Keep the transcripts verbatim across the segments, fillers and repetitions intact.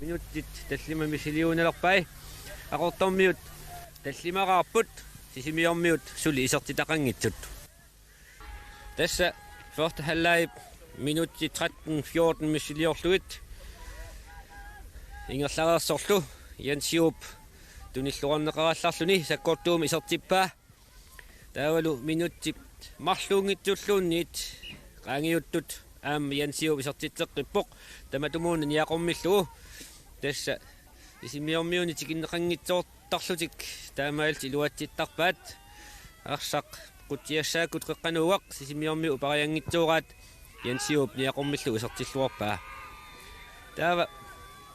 Minutsit tallimat missiliuinnarpai. Qaqortormiut tallimaraarput, Sisimiormiut suli isertitaqanngitsut. Tassa første halvleg, minutsit tretten fjorten missiliorlugit ingerlareersorlu Jens Joop tunilluarneqarallarluni sakkortuumik isertippaa. Taavalu minutsit marluunngitsulluunniit qaangiuttut aamma Jens Joop isertitseqqippoq, tamatumuuna niaqormillugu. Tassa Sisimiormiunit tikinneqanngitsoortarlutik taamaalillutik iluatsittarpaat. Arsaq qutsiassaakkut qeqqanuugaq Sisimiormiut uperianngitsooraat, Jens Joop niaqormillugu isertilluarpaa. Taava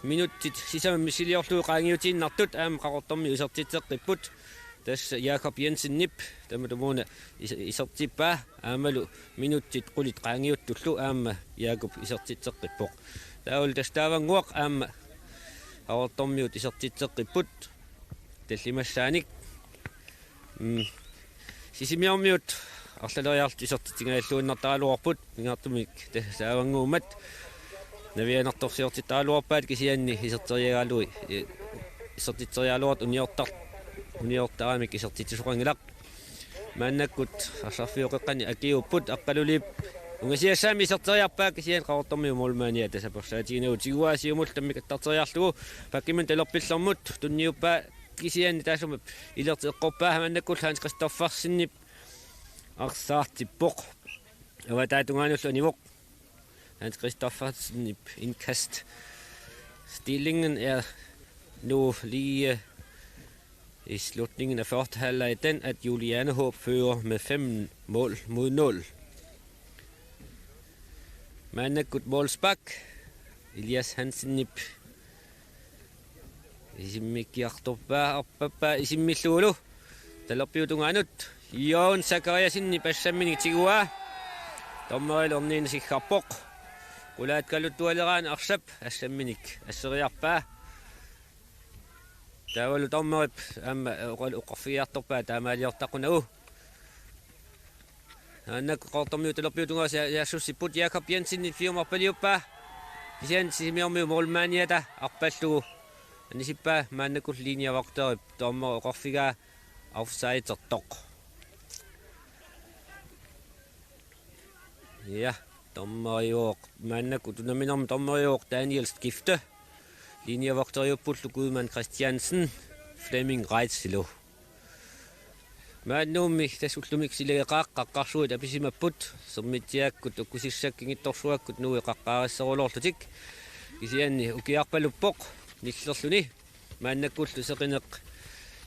minutsit sisamat missiliorlugit qaangiutiinnartut aamma Qaqortormiut isertitseqqipput. Tassa Jakob Jensenip tamatumuuna is-, isertippaa, aammalu minutsit qulit qaangiuttullu aamma Jakob isertitseqqippoq. Taavalu tassa taavannguaq aamma Qaqortormiut isertitseqqipput tallimassaanik. Mm. Sisimiormiut arlaleriarlutik isertitsigaluarput, pingaartumik tassa taavannguummat navianartorsiortittaraluarpaat, kisianni iserteriaraluit, i-, isertitseriaraluartut uniortar-, uniortaramik isertitsisoqanngilaq. Maannakkut arsarfiup qeqqani akiuupput, Aqqaluliip ungasiassaammi iserteriarpaa, kisianni Qaqortormiut målmandiata sapersaatiginagit tiguaa, siumullu tammik attarteriarlugu bakkiminnut talerpillermut tunniuppaa, kisianni taassuma ilerteqqorpaa. Maannakkullu Hans Christoffersenip arsaartippoq. Avataata tungaanullu anivoq. Hans Christoffersenip indkast. Stillingen er nu lige i slutningen af første halvleg den, at Juliane Håb fører med fem mål mod nul. Maannakkut målspark. Elias Hansenip isimmikkiartorpaa, arpappaa isimmillugulu talerpiup tungaanut. Jon Zachariasenip assamminik tiguaa. Dommerip orniinnaq siggarpoq. Qulaat kaluttualeraanni arsap assamminik asseriarpaa. Taavalu dommerip aamma oqal-, oqarfigiartorpaa taamaaliortaqqunagu. Maannakkut Qaqortormiut talerpiup tungaa sa-, saassussipput, Jakob Jensenip siumut arpaliuppaa. Kisianni Sisimiormiut målmandiata arpallugu anisippaa, maannakkullu linjevogterip dommeri oqarfigaa offsideertoq. Ja, dommeriuvoq, maannakkut unamminermi dommeriuvoq Daniel Skifte. Linjevogteriuppullu Gudmand Christiansen, Flemming Reitzelu. Maani Nuummi tassa ullumikkut silageqaaq, qaqqarsuit apisimapput, Sermitsiakkut Ukkusissat Kingittorsuakkut Nuui qaqqaarisseruloorlutik. Kisianni ukiarpaluppoq nillerluni. Maannakkullu seqineq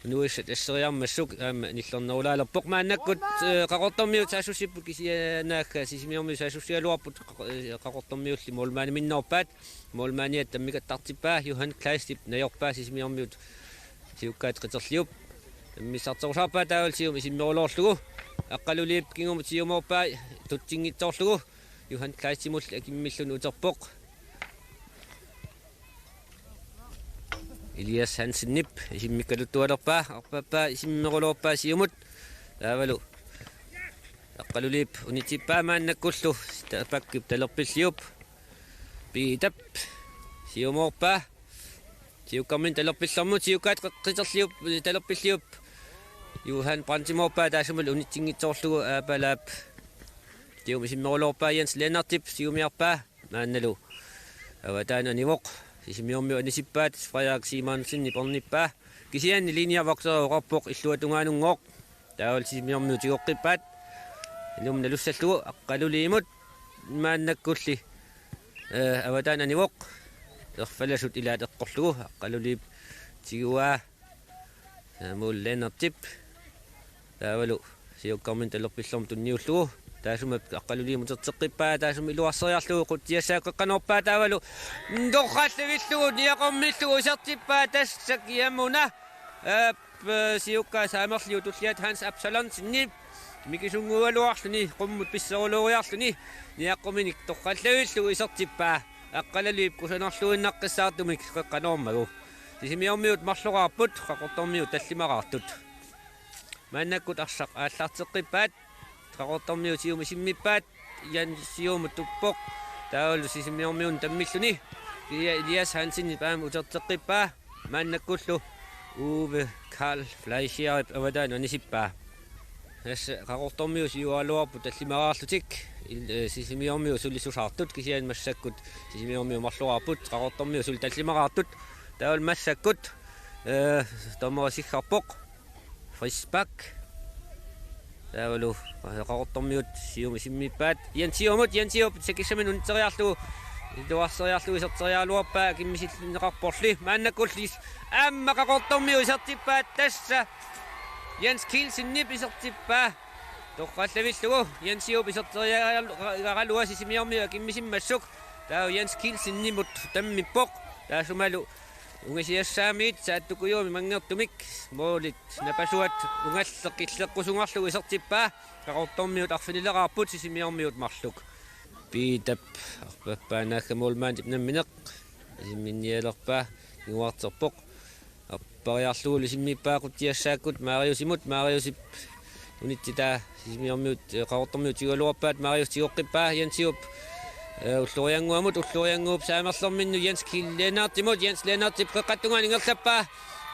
Nuuissat asseriarmassuk aamma nillernerulaalerpoq. Maannakkut, eh, Qaqortormiut saassussipput, kisianni naakka Sisimiormiut saassussigaluarput, Qaq-, eh, Qaqortormiulli målmandiminnerpaat. Målmandiata tammik attartippaa, Johan Kleistip najorpaa Sisimiormiut siukkaat qiterliup. Tammissarterusaarpaa, taavalu siumut isimmeruloorlugu. Aqqaluliip kingumut siumoorpaa tutsinngitsoorlugu. Johan Kleistimulli akimmilluni uterpoq. Elias Hansenip isimmikkaluttualerpaa, arpappaa isimmeruloorpaa siumut. Taavalu Aqqaluliip unitsippaa, maannakkullu ta-, bakkip talerpilliup Piitap siumoorpaa. Siukkarminik talerpillermut, siukkaat qe-, qiterliup, talerpilliup Johan Brandtimoorpaa, taassumalu unitsinngitsoorlugu Aapalaap siumut isimmeruloorpaa, Jens Lennartip siumiarpaa. Maannalu avataani anivoq. Sisimiormiut anisippaat, Frederik Simonsenip ornippaa. Kisianni linjevogteri oqarpoq illuatungaanunnguaq. Taavalu Sisimiormiut tigoqqippaat. Inummut nalussallugu Aqqaluliimut, maannakkulli, eh, avataani anivoq. Erfalasut ilaat eqqorlugu Aqqaluliip tiguaa Samuel Lennartip. Taavalu siukkarminik talerpillermut tunniullugu. Taassuma Aqqaluliimut uterteqqippaa, taassuma iluarseriarlugu qutsiassaakkut qeqqanoorpaa, taavalu torrallavillugu niaqormillugu isertippaa, tassa kiamuna. Aap, eh, siukkaasa amerliup tulliata Hans Absalonsenip mikisunnguugaluarluni, qummut pisseruluuriarluni, niaqquminik torrallavillugu isertippaa. Aqqaluliip kusanarluinnaqqissaartumik qeqqanoormagu. Sisimiormiut marloraarput, Qaqortormiut tallimaraartut. Maannakkut arsaq aallarteqqippaat, Qaqortormiut siumut isimmippaat, Jens siumut tuppoq, taavalu Sisimiormiunit tammilluni. Kia Elias Hansenip aamma uterteqqippaa, maannakkullu Uwe Karl Fleischerip avataanut anisippaa. Tassa Qaqortormiut siualuarput tallimaraarlutik, il-, eh, Sisimiormiut sulisusaartut, kisianni massakkut Sisimiormiut marloraarput, Qaqortormiut suli tallimaraartut, taavalu massakkut, eh, dommeri sikkarpoq, frispark. Taavalu Qaqortormiut siumut isimmiippaat. Jens Siumut, Jens Siup sakissaminut unitseriarlugu, iluarseriarlugu iserteriaraluarpaa, akimmisillinneqarporli. Maannakkulli aamma Qaqortormiut isertippaat, tassa Jens Kielsenip isertippaa. Torrallavillugu Jens Siup iserteriaraluaa Sisimiormiut akimmisimmassuk. Taava Jens Kielsenimut tammippoq. Taassumalu ungasiassaamiit Saattukujuumi manngertumik målit napasuat ungalleq killeqqusungarlugu isertippaa. Qaqortormiut arfinileraarput, Sisimiormiut marluk. Piitap arpappaa naagga målmandip nammineq isimminnialerpaa, kinguarterpoq. Appariarlugu isimmiippaa Qutsiassaakkut Mariusimut, Mariusip unitsitaa Sisimiormiut, eh, Qaqortormiut tigugaluarpaat, Marius tigoqqippaa, Jens Siup, eh, Ulloriannguamut, Ulloriannguup saamerlerminnut Jens Kiel-, Lennartimut, Jens Lennartip qeqqata tungaanut ingerlappaa.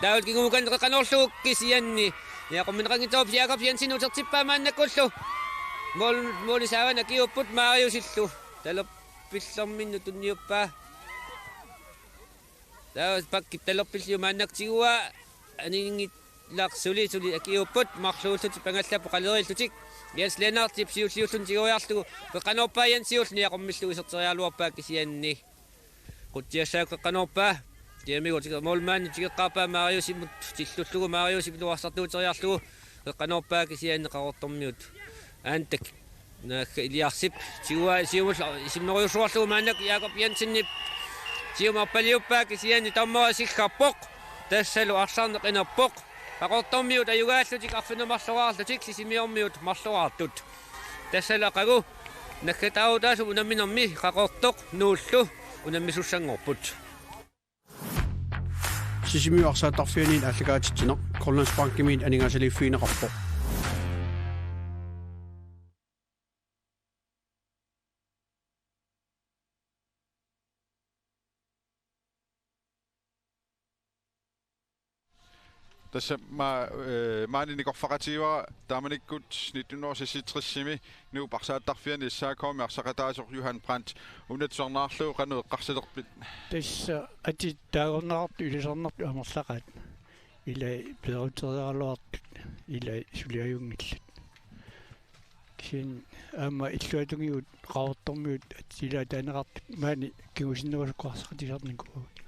Taavalu kingumut kanni qeqqanoorlugu kisianni niaqorminneqanngitsoq Jakob Jensen utertippaa maannakkullu. Mål-, måli saavani akiuupput, Mariusillu talerpillerminnut tunniuppaa. Taava backip talerpilliup maannakkut tiguaa, aninngilaq suli, suli akiuupput, marluullutik angallapput qaleriillutik. Jens Lennartip siulliulluni tigoriarlugu qeqqanoorpaa, Jens Siulli niaqormillugu iserteriaraluarpaa, kisianni Qutsiassaakkut qeqqanoorpaa. Tiamigut tiger-, målmandip tigeqqaarpaa Mariusimut tillullugu, Mariusip iluarsartuuteriarlugu qeqqanoorpaa, kisianni Qaqortormiut Antek naagga Eliasip tiguaa siumut isimmerujussuarlugu, maannakkut Jakob Jensenip siumut arpaliuppaa, kisianni dommeri sikkarpoq. Tassalu arsarneq inerpoq. Qaqortormiut ajugaallutik arfineq-marloraarlutik, Sisimiormiut marloraartut. Tassalu aqagu naggataarutaasup unamminermi Qaqortoq Nuullu unammisussanngorput. Sisimiut arsaattarfianiit aallakaatitsineq Grønlandsbankimiit aningaasaliiffigineqarpoq. Tassa ma-, eh, maani nikorfaqatigivara taamanikkut nitten hundrede seksogtresimi Nuup arsaattarfiani S A K-mi arsaqataasoq Johan Brandt. Una tusarnaarlugu qanoq eqqarsalerpit? Tassa atit taagorneqartut ilisarnartut amerlaqaat. Ilai peeruteriaraluartut, ilai suliajunngillat. Kisianni aamma illuatungigut Qaqortormiut atit ilaat taaneqartut maani kingusinnerusukkut arsaqatigisarnikuuagut.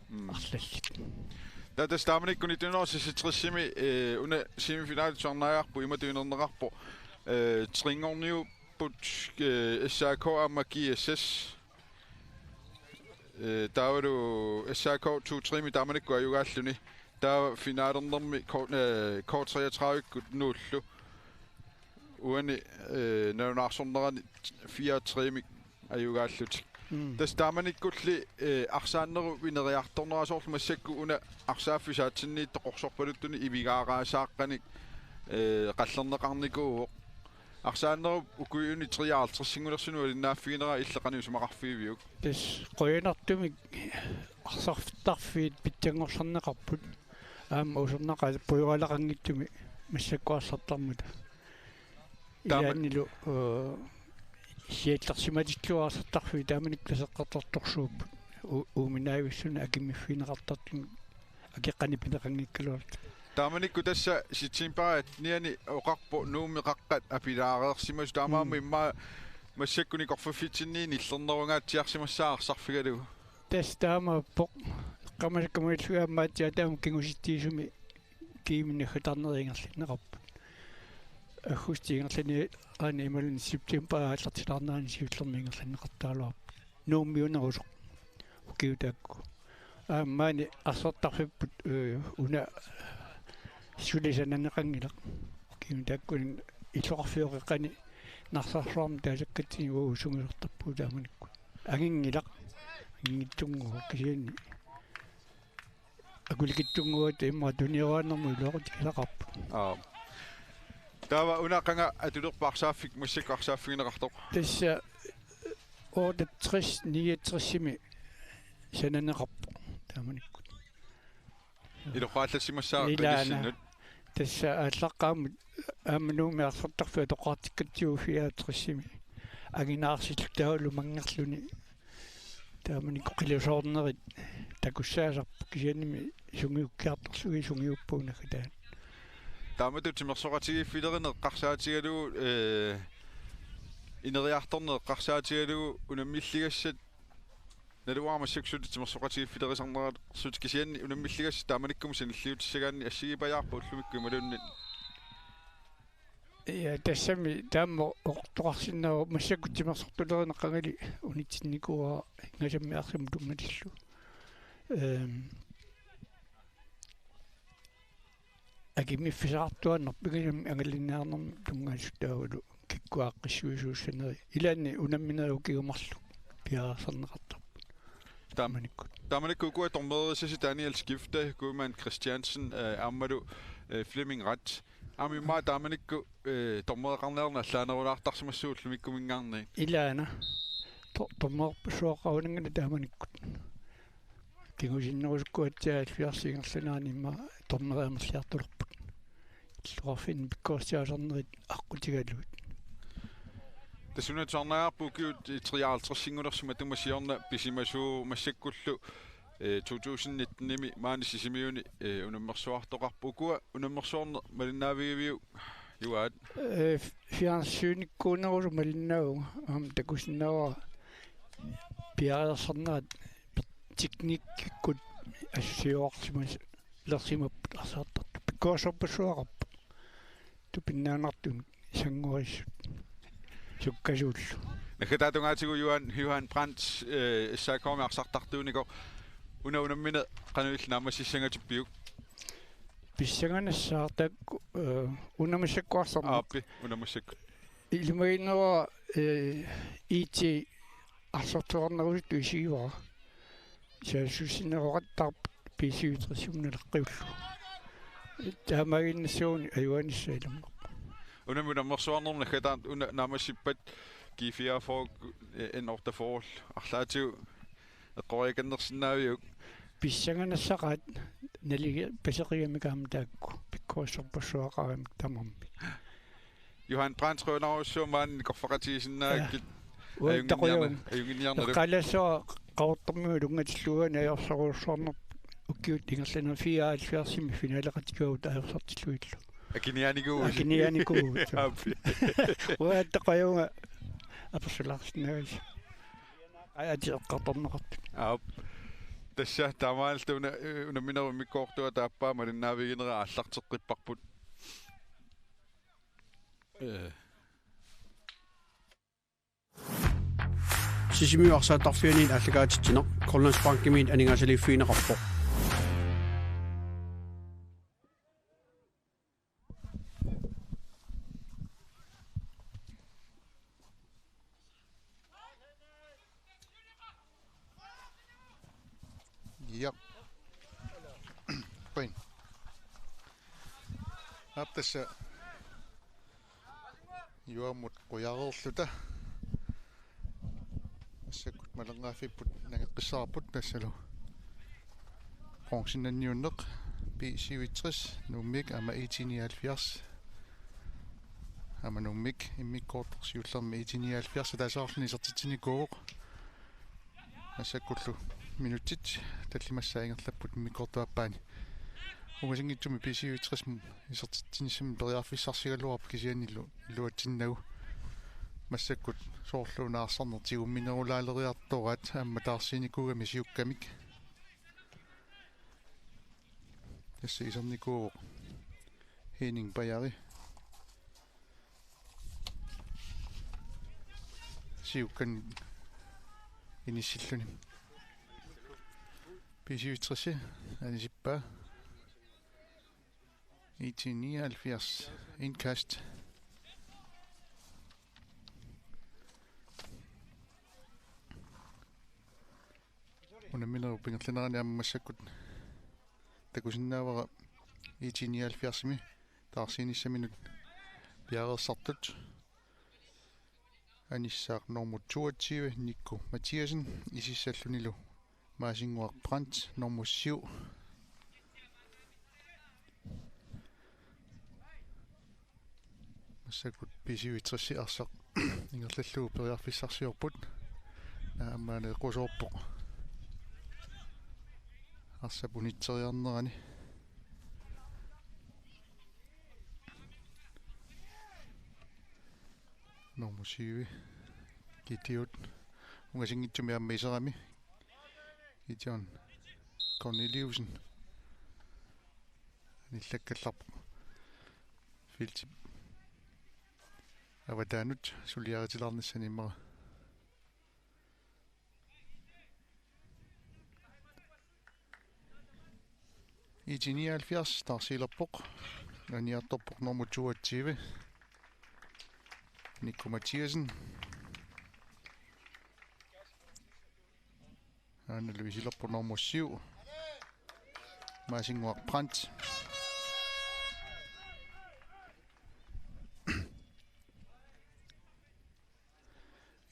Mm. Arlallit. Taava tassa taamanikkut nitten hundrede seksogtresimi, eh, una semifinalit tusarnaariarput, imatut inerneqarpoq, eh, trinngorniupput, eh, S A K aamma G S S. Eh, taavalu S A K to-tremi taamanikkut ajugaalluni. Taava finalernermi K-, eh, K treogtredivekkut Nuullu. Uani, eh, nalunaarsornerani fire-tremik ajugaallutik. Mm. Tassa taamanikkulli, eh, arsaannerup ineriartornera soorlu massakkut una arsaaffik saatsinniittoq qorsorpaluttunik ivigaaraasaaqqanik, eh, qallerneqarnikuuvoq. Arsaannerup ukiuni treoghalvtredsinngulersunut alinnaaffiginera illit qanoq isumaqarfigiviuk? Tassa qujanartumik arsartarfiit pitsanngorsarneqarput. Aamma usornaqaat puigoraleqanngitsumik massakkut arsartarmata. Taama- Ilaannilu, eh, siallersimatillugu arsartarfiit taamanikkut taseqqertartorsuupput. U-, uuminaavissunik akimmiffigineqartartunik akeqqanik pineqanngikkaluarlutik. Taamanikkut tassa septembarip attenianni oqarpoq Nuummi qaqqat apilaareersimasut, taamaammat. Mm. Immaqa massakkut nikorfaffitsinniit nillernerungaatsiarsimassaaq arsarfigalugu. Tassa taamaappoq. Eqqaamasakka malillugu aamma aatsaat taama kingusitsigisumi kiimi naggatarnerit ingerlanneqarput. Aggustip ingerlanerani imaluunniit septembarip aallartilaarnerani siullermik ingerlanneqartaraluarput. Nuummiunerusoq ukiut taakku. Aamma maani arsartarfipput, eh, una suli sananeqanngilaq. Ukiuni taakkuni illoqarfiup qeqqani Narsarsuarmi taasakkatsinni uagut sungiusartarpugut taamanikkut. Anginngilaq. Anginngitsunnguuvoq kisianni akulikitsunnguugatta immaqa tunioraannermut iluaqutigisaqarpoq. Aap. Taava una qanga atulerpa arsaaffik massakkut arsaaffigineqartoq? Tassa otteogtres niogtresimi sananeqarpoq taamanikkut. Iloqqaallassimassaaq. Ilaana. Ilissinnut. Tassa aallaqqaammut aamma Nuummi arsartarfik atoqqaartikkatsigu fireogtresimi anginaarsillutaavalu manngerluni. Taamanikkut qilusoornerit takussaasarput, kisiannimi sungiukkiartorlugit sungiupput naggataani. Taamatut timersoqatigiiffilerineq eqqarsaatigalugu, ee, ineriartorneq eqqarsaatigalugu unammilligassat naluara massakkut suli timersoqatigiiffileriarneqarsutit, kisianni unammilligassat taamanikkumut sanilliutissagaanni assigiipajaarpa ullumikkut imaluunniit? Ja, tassami taama oqartoqarsinnaavoq, massakkut timersortulerineq qangali unitsinnikuuara ingasammi arsamut tunngatillugu. Ehm, akimmiffissaqartuaannarpoq ingasammi angalinniarnermut tunngasut taavalu kikkut aaqqissuisuussaneri. Ilaanni unamminerit ukioq marluk piareersarneqartarput. Taam-, taamanikkut. Taamanikkut ukua dommererissasi Daniel Skifte, Guðmann Kristiansen, eh, aammalu, eh, Flemming Rath. Aamma immaqa taamanikkut, eh, dommereqarniarneq allaanerulaartarsimassaaq ullumikkuminngaanniit. Ilaana. Do-, dommererpassuaqarunanngilaq taamanikkut. Kingusinnerusukkut atsiaat halvfjerds ingerlanerani immaqa dommeri amerliartulerput. Illoqarfinni pikkorissaasornerit aqqutigalugit. Tassuuna tusarnaagaarput ukiut treoghalvtredsinngulersut matuma siorna pisimasuuvoq massakkullu, eh, to tusind nittenimi maani Sisimiuni, eh, unammersuartoqarpoq. Ukua unammersuarneq malinnaavigiviuk, Juaat? Eh, f-, fjernsynikkuunerusut malinnaavunga, aamma takusinnaavara piareersarnerat teknikkikkut assusiorarsimas-, lersimapput arsartartut. Pikkorissorpassuaqarpoq. Tupinnaannartumik sanngorisut sukkasuullu. Naggataata tungaatigut Johan, Johan Brandt, eh, S A K-mi arsartartuunikoq, una unammineq qanoq illit naammassissangatippiuk? Pissanganassaaq taakku, eh, una massakkut arsarneq. Aappi, una massakkut. Ilimaginera, eh, I T arsartuarnerusutut isigivara. Saassussineroqattaarput B syvogtresimut naleqqiullugu. Taamaaginnassagunik ajugaanissaq ilammarpoq. Unami unammersuarnermi naggataata una naammassippat G fireogfyrre, eh, N otteogfyrre arlaatigut eqqoriakannersinnaaviuk? Pissanganassaqaat naligi-, paseqigamik aamma taakku pikkorissorpassuaqaramik tamarmik. Johan Brandt, qujanarujussuaq maani nikorfaqatigisinnaagakkit. Ja. Uanga ajunngitsuarna-, taqujaanga. Ajunngitsuarnalu. Eqqaalassuara Qaqortormiut tunngatillugu ajorsorujussuarnerput ukiut ingerlaneranni fireoghalvfjerdsimi finaleqatigaavut ajorsartillugillu. Akiniaanikuuvusi. Akiniaanikuuvugut. Aap. Uanga taqujaanga apersulaarsinnaagavit. Aa, ateqartorneqartut. Aap. Tassa taamaalilluta una-, unamminerup immikkoortua taappaa malinnaaviginera aallarteqqipparput. Ee. Sisimiut arsaattarfianniit aallakaatitsineq Grønlandsbankimiit aningaasaliiffigineqarpoq. Ja. Qujan. Aap, tassa Juammut qujareerluta. Massakkut malernaaffipput nangeqqissaarput tassalu. Bronzenniunneq B syvogtres Nuummiit aamma I T nioghalvfjerds. Aamma Nuummiit immikkoortoq siullermi I T nioghalvfjerds ataaseq arluni isertitsinikuuvoq. Massakkullu minutsit tallimassaat ingerlapput immikkoortup aappaani. Ungasinngitsumik B syvogtres isertitsinissami periarfissarsigaluarpoq kisiannili iluatsinnagu. Massakkut soorlu una arsarneq tigumminerulaaleriartoraat aamma taarsiinikuugami siukkamik. Tassa isernikuuvoq Henning Bajari. Siukkan inissilluni. B syvogtres anisippaa. I T nioghalvfjerds indkast. Unamminerup ingerlanerani aamma massakkut takusinnaavara I T nioghalvfjerdsimi taarsiinissaminut piareersartut. Anissaaq nummer toogtyve, Nikko Mathiassen, isissallunilu Maasinnguaq Brandt, nummer syv. Massakkut B syvogtres arsaq ingerlallugu periarfissarsiorput. Aamma aneqqusoorpoq arsap unitseriarnerani. Nummer syv, Gideon. Ungasinngitsumi aamma iserami. Gideon Corneliusen. Anillakkallarpoq. Feltip avataanut suliaritilaarnissani immaqa. I T nioghalvfjerds taarsiilerpoq. Aniartorpoq nummer toogtyve. Nikko Mathiasen. Aana Louisilerpoq nummer syv. Maasinnguaq Brandt.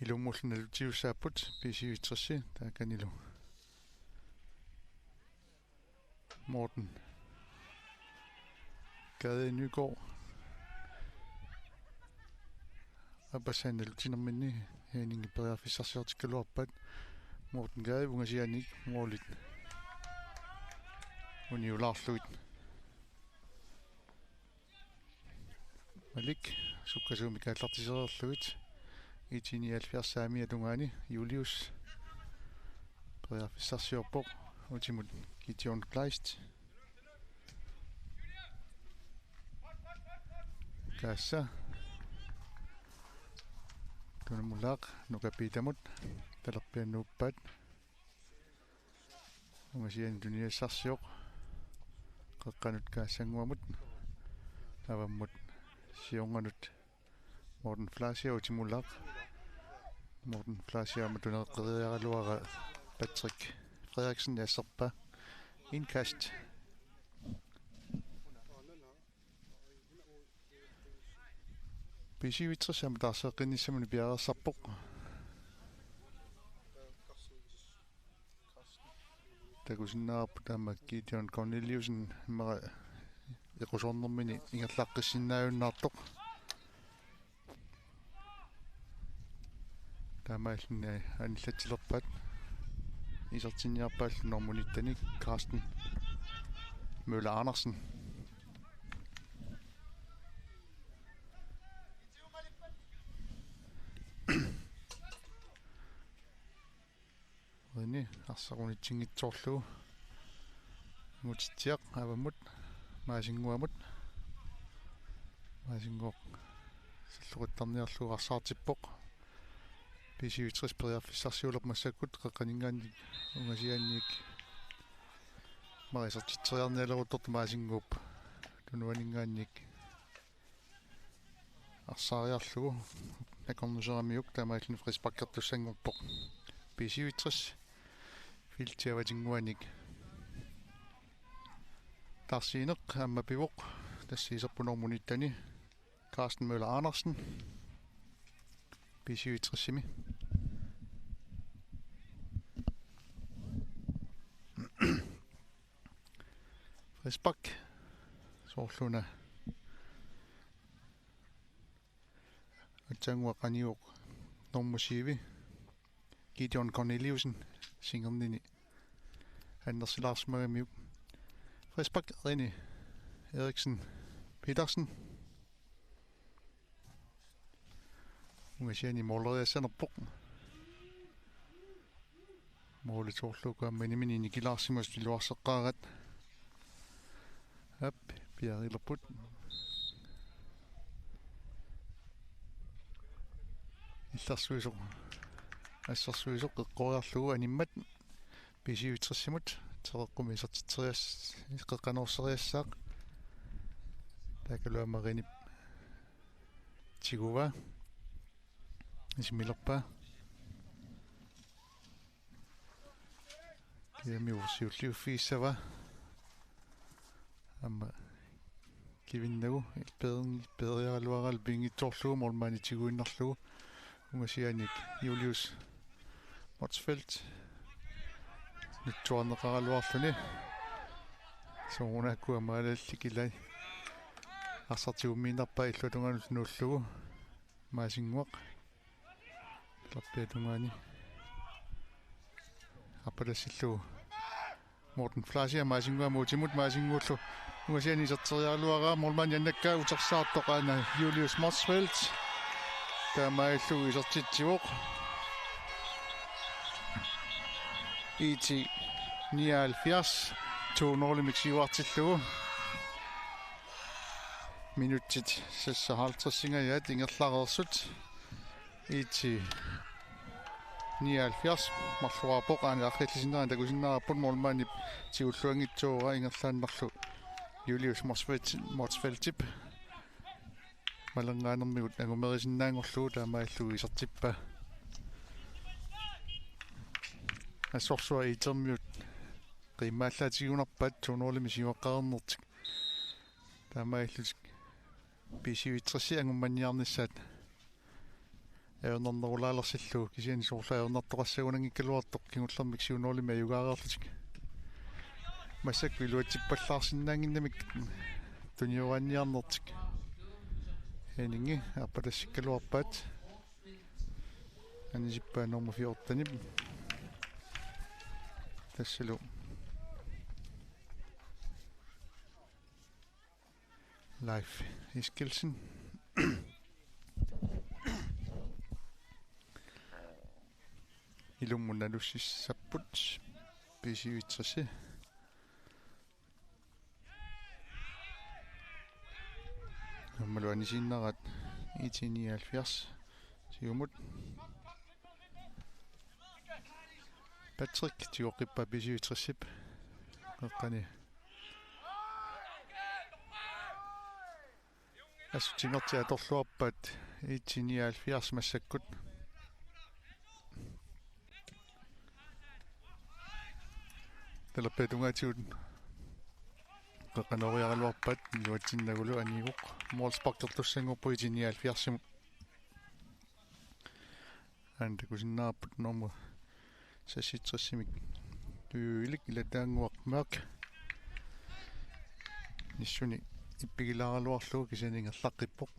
Ilummullu nalutiussaapput B syvogtres taakanilu. Morten Gade Nygaard. Aappassaanik nalutiinerminni Henning periarfissarsiortikkaluarpaat. Morten Gade ungasianik målit uniulaarlugit. Malik sukkasuumik aallartisereerlugit. I T nioghalvfjerds saamiata tungaani Julius periarfissarsiorpoq utimut Gideon Kleist. Kaassa. Tunumulaaq Nuka Piitamut talerpiannuuppaat. Ungasianik tunisassarsioq. Qeqqanut Kaassannguamut. Avammut siornganut Morten Flasia utimulaaq. Morten Flasia aamma tuneqqeriaraluara Patrick Frederiksen asserpaa. Indkast. B syvogtres aamma taarseqqinnissamut piareersarpoq. Takusinnaavarput aamma Gideon Corneliusen immaqa equsornermini ingerlaqqissinnaajunnaartoq. Taamaalilluni anillatsilerpaat. Isertinniarpaallu normu nitten Carsten Møller Andersen. Rini arsaq unitsinngitsoorlugu. Angutitsiaq avammut Maasinnguamut. Maasinnguaq salloqittarniarlugu arsaartippoq. B syvogtres periarfissarsiulerpoq massakkut qeqqaninngaanniit ungasiaanniit. Isertitseriarnialeruttortoq Maasinnguup tunuaninngaanniit. Arsaariarlugu akornuseramiuk taamaalilluni frisparkertussanngorpoq. B syvogtres feltip avatinnguanik. Taarsiineq aamma pivoq. Tassa iserpoq normu nitten Carsten Møller Andersen. B syvogtres-imi. Frispark. Soorlu una aatsaannguaq anivoq nummer syv, Gideon Corneliusen, singernini annersilaarsimagamiuk. Frispark, Rini Eriksen Petersen. Ungasianik mooleriassanerpoq. Moolit soorlu uku aamma inimini nikilaarsimasut iluarseqqaarat. Aap, piareerput. Illersuisoq. Assersuisoq eqqoriarlugu animmat. B syvogtres-imut. Teqeqqumi isertitserias-, qeqqanoorseriassaaq. Taakkualu aamma Rinip tiguvaa. Isimilerpaa. Kiamiuk siulliuffigissavaa. Aamma kivinnagu peer-, peeriaraluaralu pinngitsoorlugu målmandi tiguinnarlugu. Ungasianik Julius Motzfeldt. Nutsuarneqaraluarluni. Soorunaakkua maalallikilai. Arsaq tigummiinnarpaa illuatungaanut nuullugu. Maasinnguaq. Talerpiata tungaani. Arpalassillugu. Morten Fleischer Maasinnguamut utimut, Maasinnguullu ungasiani iserteriaraluaraa, målmandi annakkaa utersaartoq aana Julius Motzfeldt. Taamaalillugu isertitsivoq. I T nioghalvfjerds to nul-imik siuartillugu. Minutsit seksoghalvtreds-ingajaat ingerlareersut. I T nioghalvfjerds marluarpoq, aana arriillisinnaanera takusinnaavarput, målmandip tigulluanngitsoorpaa ingerlaannarlu Julius Motzfeldt-, Motzfeldtip malernaanermigut angumerisinnaanngorlugu, taamaalillugu isertippaa. Assorsuaq I T-miut qiimmaallaatigunarpaat to nul-imik siuaqqareernertik. Taamaalillutik B C U tres angummanniarnissaat ajornarnerulaalersillugu, kisianni soorlu ajornartoqassagunanngikkaluartoq kingullermik syv nul-imik ajugaareerlutik. Massakkut iluatsippallaarsinnaannginnamik tunioraanniarnertik. Henningi arpalassikkaluarpaat. Anisippaa nummer fjorten-ip. Tassalu Leif Eskildsen. Ilummut nalussissapput B C U tres. Aammalu anisiinnaraat I T nioghalvfjerds siumut. Patrick tigoqqippaa B C U tres-ip. Qeqqani. Assut timertik atorluarpaat I T nioghalvfjerds massakkut. Talerpiata tungaatigut qeqqanooriaraluarpaat iluatsinnagulu anivoq. Målsparkertussanngorpoq I T nioghalvfjerds-imut. Aana takusinnaavarput nummer seksogtres-imik Tujuilik Ilataannguaq Mørch. Nissuni ippigilaaraluarlugu kisianni ingerlaqqippoq.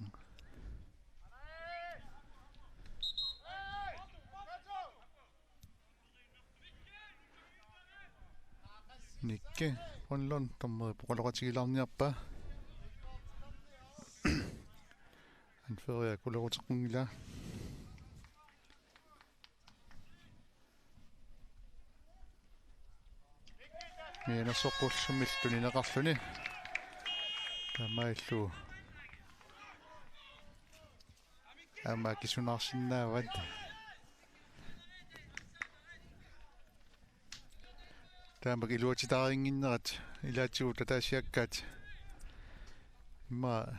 Nikke Grønlund dommeri poqaloqatigilaarniarpaa. Anføria kulerutequnngilaa. Mianersoqqullummillu tunineqarluni. Taamaalillugu aamma akisunaarsinnaavat. Taamak iluatitaarinnginnerat ilaatigut ataasiakkaat. Immaqa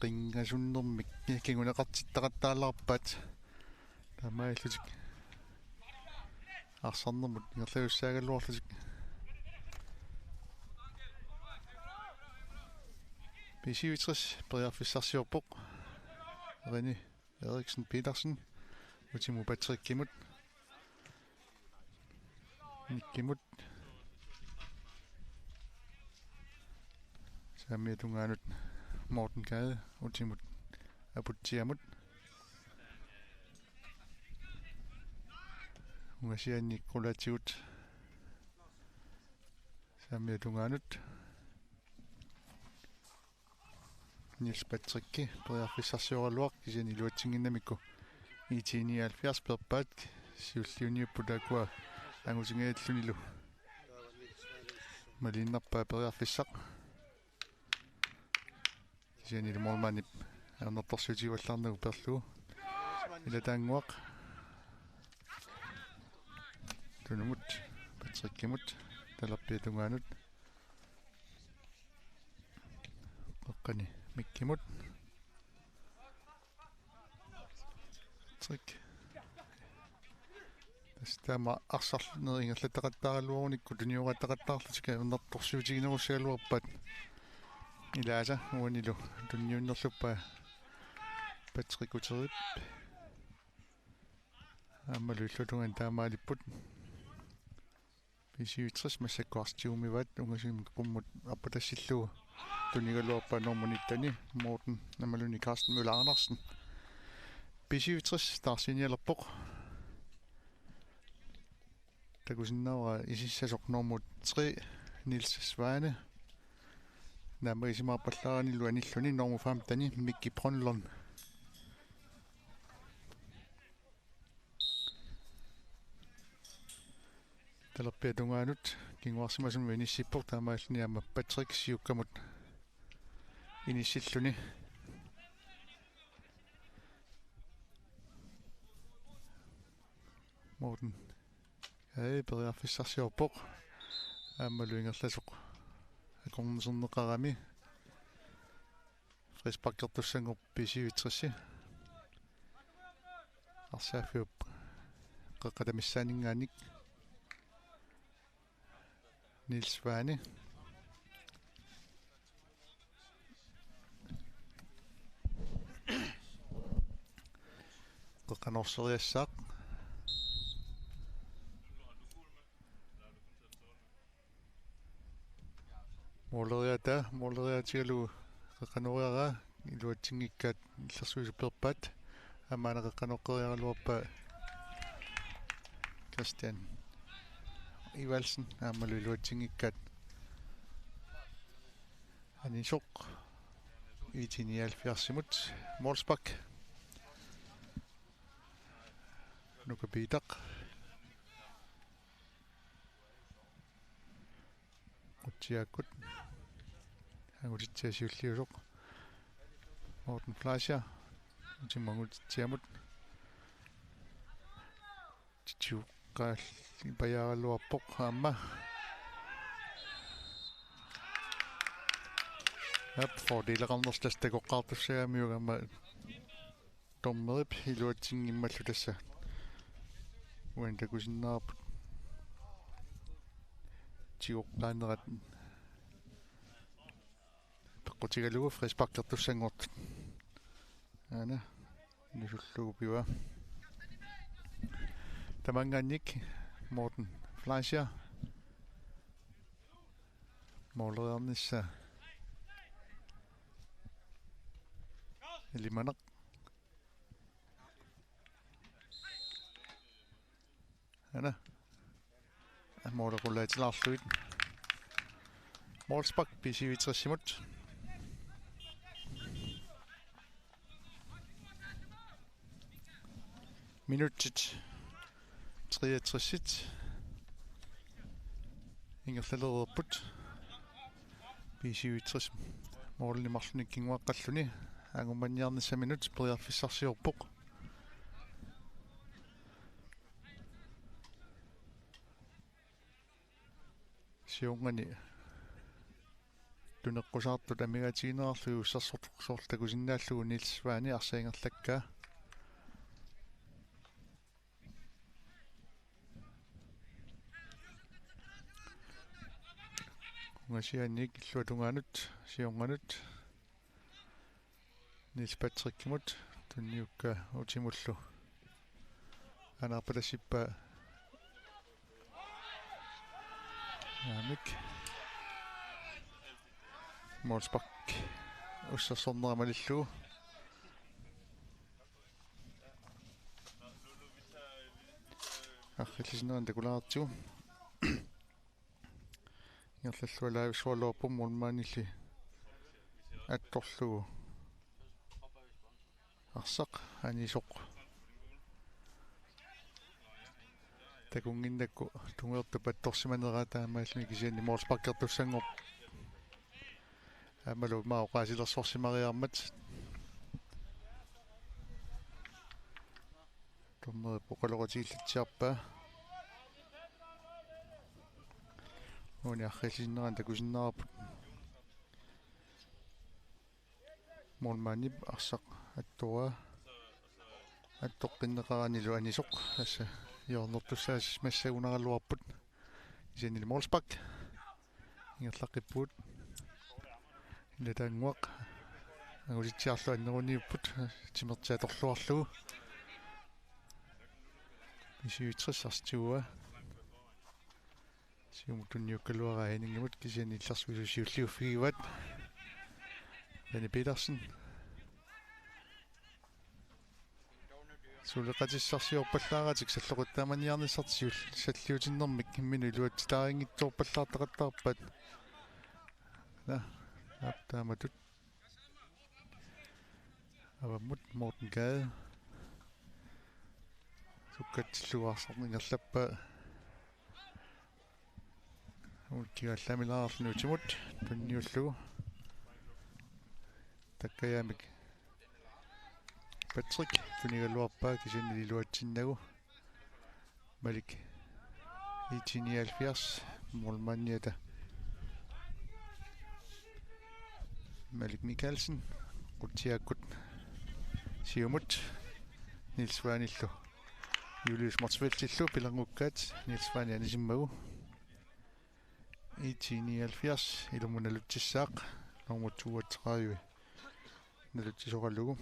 qingasunnermik kinguneqartittaqattaalaarpaat. Taamaalillutik arsarnermut ingerlajussaagaluarlutik. B C U tres periarfissarsiorpoq. Rene Eriksen Petersen. Utimut Patrickimut. Nikkimut. Saamiata tungaanut Morten Gade. Utimut Aputsiamut. Ungasiannik qulaatigut. Saamiata tungaanut. Niels Patricki periarfissarsioraluaq kisianni iluatsinnginnamikku I T nioghalvfjerds peerpaat, siulliuniupput taakkua angutingajallunilu. Maliinnarpaa periarfissaq. Kisianni målmandip ajornartorsiutigivallaarnagu peerlugu. Ilataannguaq. Tunumut, Patrickimut, talerpiata tungaanut. Qeqqani Mikkimut. Trick. Tassa taama arsarneq ingerlattaqattaaraluarunikku tuniorattaqattaarlutik ajornartorsiutiginerussagaluarpaat. Ilaasa uanilu tunniunnerluppaa Patrick Uterip. Aammalu illuatungaani taamaalipput. B syvogtres massakkut arsaatigut umivaat, ungasissummik qummut arpatassillugu tunigaluarpaa nummer nitten-i Morten aammalumi Carsten Møller Andersen. B syvogtres taarsiinialerpoq. Takusinnaavara isissasoq nummer tre, Niels Svane. Naammagisimaarpallaaranilu anilluni nummer femten-i Mikki Brønlund. Talerpiata tungaanut kinguarsimasumik inissippoq, taamaalilluni aamma Patrick siukkamut inissilluni. Morten. Ei, periarfissarsiorpoq. Aammalu ingerlasoq akornuserneqarami. Frisparkertussanngorpoq B syvogtres-i. Arsaaffiup qeqqata missaaninngaanniit. Niels Svane. Qeqqanorseriassaaq. Måleriaata, måleriaatigalugu qeqqanoriaraa, iluatsinngikkaat illersuisut peerpaat, aamma una qeqqanoqqeriaraluarpaa Christian Evaldsen, aammalu iluatsinngikkaat anisoq I T nioghalvfjerds-imut, målspark. Nuka Piitaq. Utsiaakkut. Angutitsia siulliusoq. Morten Fleischer. Utimut angutitsiamut. Titsiuqqaal-, pajaaraluarpoq aamma. Aap, fordeleqarnersoq tassa takoqqaartussagamiuk aamma. Dommerip iluatsinngimmallu tassa. Uani takusinnaavarput tigoqqaannerat peqqutigalugu frisparkertussanngortut. Aana nusullugu piva. Tamangaanniit Morten Fleischer. Måleriarnissaa ilimanaq. Aana. Måli qulaatilaarlugit. Målspark B syvogtres-imut. Minutsit treogtres-it ingerlalereerput. B syvogtres målini marlunnik kinguaqqalluni. Angummanniarnissaminut periarfissarsiorpoq. Siornani tuneqqusaartut amigaatigineqarlugit ussarsortoq soorlu takusinnaallugu Niels Svane arsaq ingerlakkaa. Ungasianiit illuatungaanut, siornganut. Niels Patrickimut, tunniukka utimullu. Anaapalassippaa. Aamik. Målspark. Ussarsornera malillugu. Arriillisinnerani takulaartigu. Ingerlallualaavissualuarpoq målmandilli attorlugu. Arsaq anisoq. Takunnginnakku tungertup attorsimanera taamaalilluni kisianni målsparkertussanngorpoq. Aammalu ima oqaasilersorsimariarmat. Dommerip oqaloqatigiillatsiarpaa. Uani arriillisinnerani takusinnaavarput. Målmandip arsaq attoraa. Attoqqinneqaranilu anisoq. Tassa hjørnertussaasimassagunaraluarput. Kisiannili målspark. Ingerlaqqippugut. Ilataannguaq. Angutitsiarlu anneruniupput. Timertik atorluarlugu. B syvogtres arsaq tiguaa. B Siumut tunniukkaluaraa Henningimut, kisianni illersuisut siulliuffigivaat. René Petersen. Suleqatissarsiorpallaaratik salloqittaamaniarnissartik siul-, salliutinnermik imminut iluatsitaarinngitsoorpallaartaqattaarpaat. Naa, aap taamatut. Avammut Morten Gade. Sukkatsillugu arsaq ingerlappaa. Ulkigallaamilaarluni utimut tunniullugu. Takkajaamik Patrick tunigaluarpaa, kisianni iluatsinnagu. Malik I T nioghalvfjerds, målmandiata Malik Mikaelsen, Qutsiakkut siumut, Niels Svanillu, Julius Motzfeldtillu pilerngukkaat, Niels Svani anisimmagu. I T nioghalvfjerds, ilummut nalutsissaaq, nummer toogtredive nalutsisoralugu.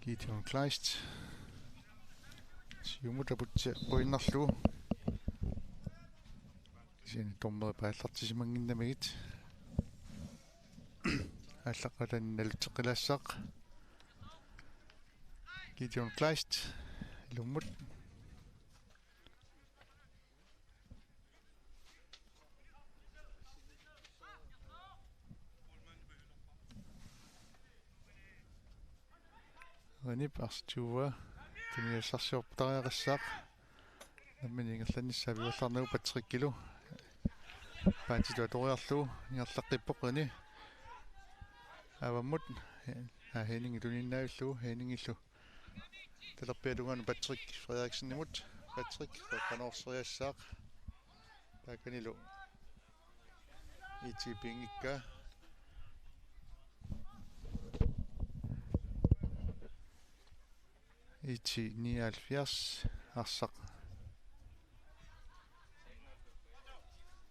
Gideon Kleist. Siumut aputsiaq quinnerlugu. Kisianni dommeri paallartisimannginnamigit. Aallaqqaataani nalutseqqilaassaaq. Gideon Kleist. Ilummut. Renip arsaq tyve tunisassarsiortariaqassaaq. Nammineq ingerlannissaa piuallarnagu Patrickilu. Paatitut atoriarlugu ingerlaqqippoq Rene. Avammut. Aa, Henning tuniinnaavillugu, Henningillu. Talerpiata tungaanut Patrick Frederiksenimut. Patrick qanorseriassaaq. Taakanilu I T piinngikkaa. I T nioghalvfjerds arsaq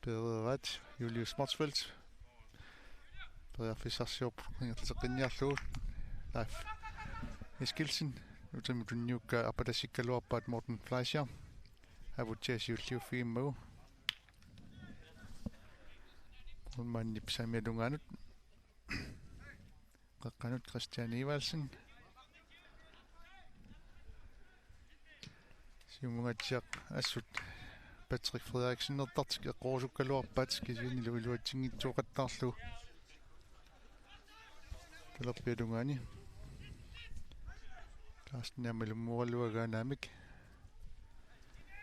pereeraat, Julius Motzfeldt. Periarfissarsiorpoq ingerlateqqinniarlugu. Leif Eskildsen. Utimut tunniukkaa apatassikkaluarpaat Morten Fleischer. Aputsiaq siulliuffigimmagu. Målmandip saamiata tungaanut. Qeqqanut Christian Evaldsen. Siumungaatsiaq assut Patrick Frederiksen nertartik eqqorusukkaluarpaat, kisiannilu iluatsinngitsoortarlugu. Talerpiata tungaani. Carsten aamma ilummooraluagaa naamik.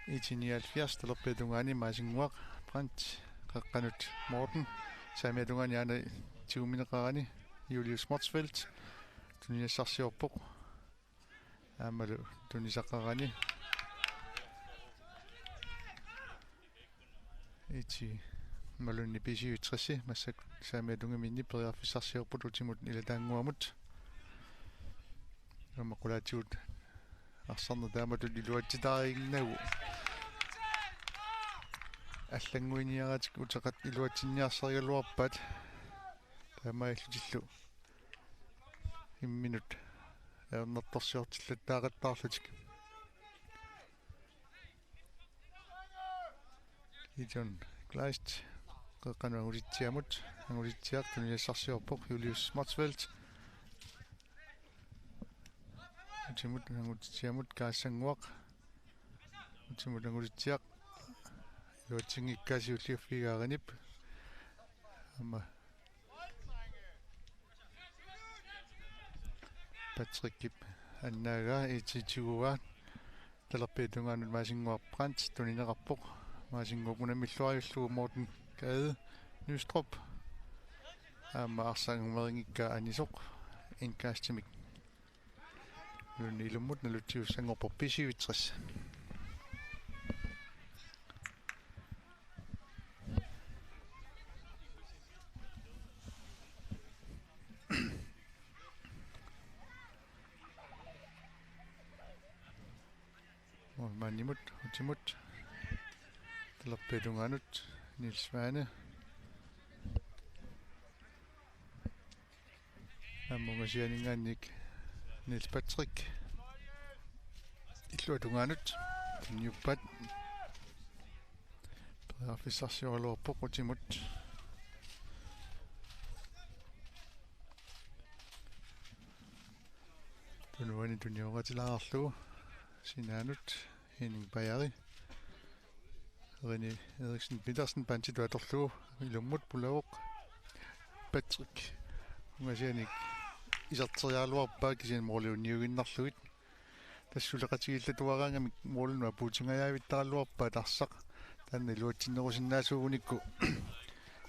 I T nioghalvfjerds, talerpiata tungaani Maasinnguaq Brandt, qeqqanut Morten. Saamiata tungaani aana tiguneqarani Julius Motzfeldt. Tunisassarsiorpoq. Aammalu tunisaqarani. I T imaluunniit B syvogtres massakkut saamiata tungaani periarfissarsiorput utimut ilataannguamut. Aamma qulaatigut arsarneq taamatut iluatsitaarinnagu. Allannguiniaratik uteqatit iluatsinniarsarigaluarpaat. Taamaallutillu imminut ajornartorsiortillattaaqattaarlutik. Gideon Kleist, qeqqanut Angutitsiamut, Angutitsiaq tunisassarsiorpoq, Julius Motzfeldt. Utimut Angutitsiamut, Kaasannguaq. Utimut Angutitsiaq. Iluatsinngikkaa siulliuffigigaa Renip. Aamma Patrickip annaagaa I T tiguaa. Talerpiata tungaanut Maasinnguaq Brandt tunineqarpoq. Maasinnguup unammilluariullugu Morten Gade Nystrøp. Aamma arsaq angumerinngikkaa anisoq indkastimik. Ilummut nalutsisussanngorpoq B syvogtres. Målmandimut, utimut. Talerpiata tungaanut, Niels Svane. Aamma ungasianinngaanniit Niels Patrick. Illuata tungaanut, tunniuppaat. Periarfissarsioraluarpoq utimut. Tunuani tunioqatilaarlugu sinaanut Henning Bajari. Rene Eriksen Petersen pantsitut atorlugu ilummut pulavoq. Patrick ungasianik iserteriaraluarpaa kisianni måli uniuginnarlugit. Tassa suleqatigiillatuaraangamik målinut apuutingajaavittaraluarpaat arsaq. Taanna iluatsinnerusinnaasuugunikku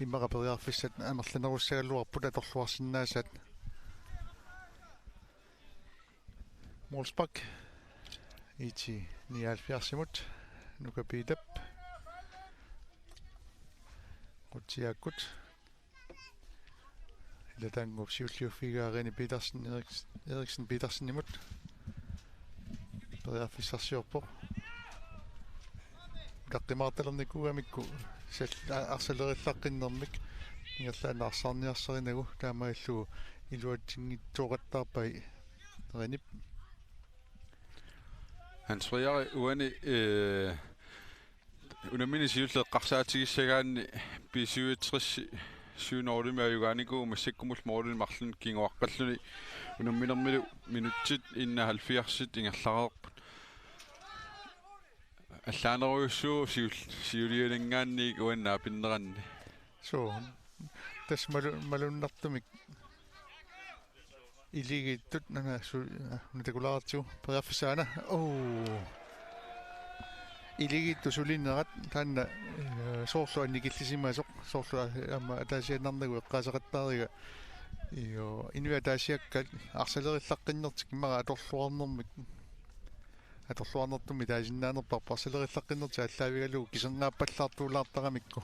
immaqa periarfissat amerlanerussagaluarput atorluarsinnaasaat. Målspark. IT nioghalvfjerdsimut. Nuka Piitap. Qutsiaakkut. Ilataannguup siulliuffigaa Rene Petersen, Eriks-, Eriksen Petersenimut. Periarfissarsiorpoq. Utaqqimaartalernikuugamikku sal-, a-, arsalerillaqqinnermik ingerlaannaq arsaarniarsarinagu taamaalillugu iluatsinngitsooqattaarpai Renep. Hans Frederik uani, øh, unammineq siulleq eqqarsaatigissagaanni B syvogtres syv nul-imi ajugaanikuuvoq massakkumullu målinik marlunnik kinguaqqalluni unamminermilu minutsit enoghalvfjerds ingerlareerput. Allaanerujussuuvoq siul-, siulianinngaanniit uannut aapinneranni. Suu. Tassa malu-, malunnartumik iligiittut nana su-, ah, una takulaartigu periarfissaana. Oo. Iligiittut sulinerat taanna, eh, soorlu annikillisimasoq, soorlu a-, aamma ataasiaannarnagu eqqaasaqattaariga. Io, inuit ataasiakkaat arsalerillaqqinnertik immaqa atorluarnermik. Atorluarnertumik taasinnaanerput arsalerillaqqinnertik aallaavigalugu kiserngaappallaartuulaartaramikku.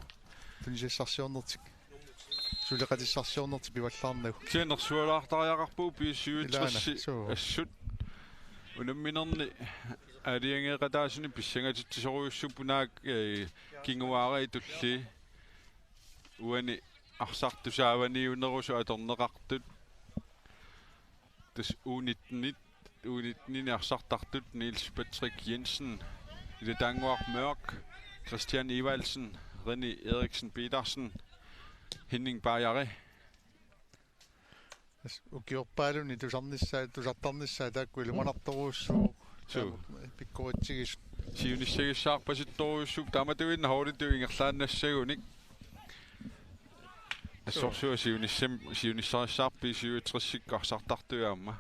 Tunisassarsiornertik. Suleqatissarsiornertik pivallaarnagu. Kisianni nersualaartariaqarpugut B syvogtres. Ilaana, suu. Assut. Unamminerni aalajangeeqataasuni pissangatitsisorujussuupput naak, eh, kinguaariit tulliit. Uani arsartut saavaniunerusut atorneqartut. Tassa U nitten-it, U nitten-ini arsartartut Niels Patrick Jensen, Ilataannguaq Mørk, Christian Evaldsen, Rene Eriksen Petersen, Henning Bajari. Tassa ukiorpaalunni tusarnissaa, tusartarnissaa taakku ilumanartorujussuuvoq. Suu. Taama pikkoritsigis. Siunissagissaarpasittorujussuupput taamatuinnaq holditut ingerlaannassagunik. Assorsuaq siunissam-, siunissarissaarput B syvogtres-ikkut arsartartut aamma.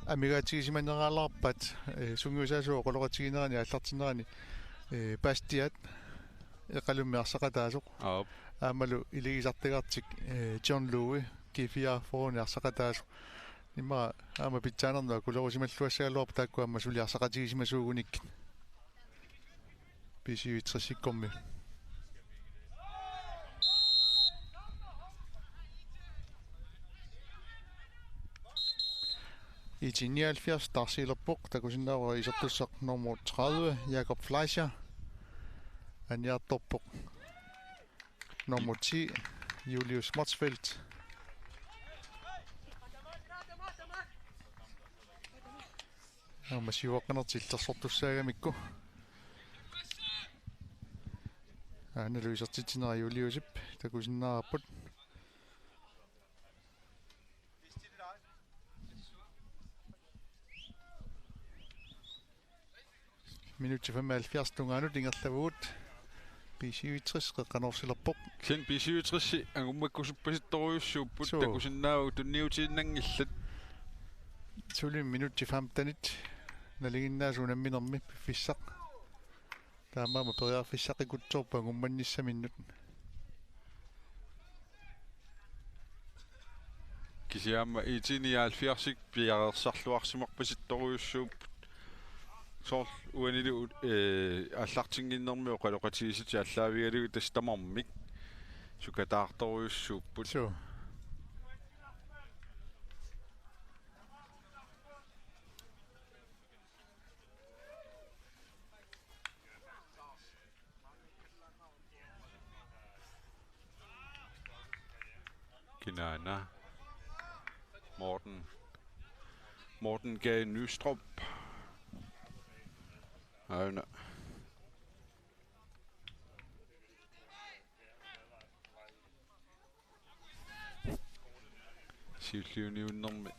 Amigaatigisimaneralaarpaat, eh, sungiusaasoq oqaloqatiginerani aallartinnerani, eh, Bastiat Eqalummi arsaqataasoq. Aap. Aammalu iligisartagartik, eh, John Louis G fireogfyrre-ni arsaqataasoq. Immaqa aamma pitsaanermut akulerusimalluassagaluarput taakku aamma suli arsaqatigisimasuugunikkit. B syvogtres-ikkormi. IT nioghalvfjerds taarsiilerpoq, takusinnaavara isertussaq nummer tredive, Jakob Fleischer. Aniartorpoq nummer ti, Julius Motzfeldt. Aamma siuaqqanertik illersortussaagamikku. Aanalu isertitsinera Juliusip takusinnaavarput. Minutsit femoghalvfjerds tungaanut ingerlavugut. B syvogtres qeqqanoorsilerpoq. Kisianni B syvogtres angummakkusuppasittorujussuupput. Suu. Takusinnaavagut tunniutiinnanngillat. Suli minutsit femtenit nalinginnaasut unamminermi piffissaq. Taamaammat periarfissaqqikutsoorpoq angummanissaminnut. Kisianni aamma IT nioghalvfjerds-ik piareersarluarsimarpasittorujussuupput. Soorlu uanilu, eh, aallartinnginnermi oqaloqatigisatik aallaavigalugit tassa tamarmik sukataartorujussuupput. Suu. Kinaana. Morten. Morten Gade Nystrup. Aana. Siulliuniunnermi.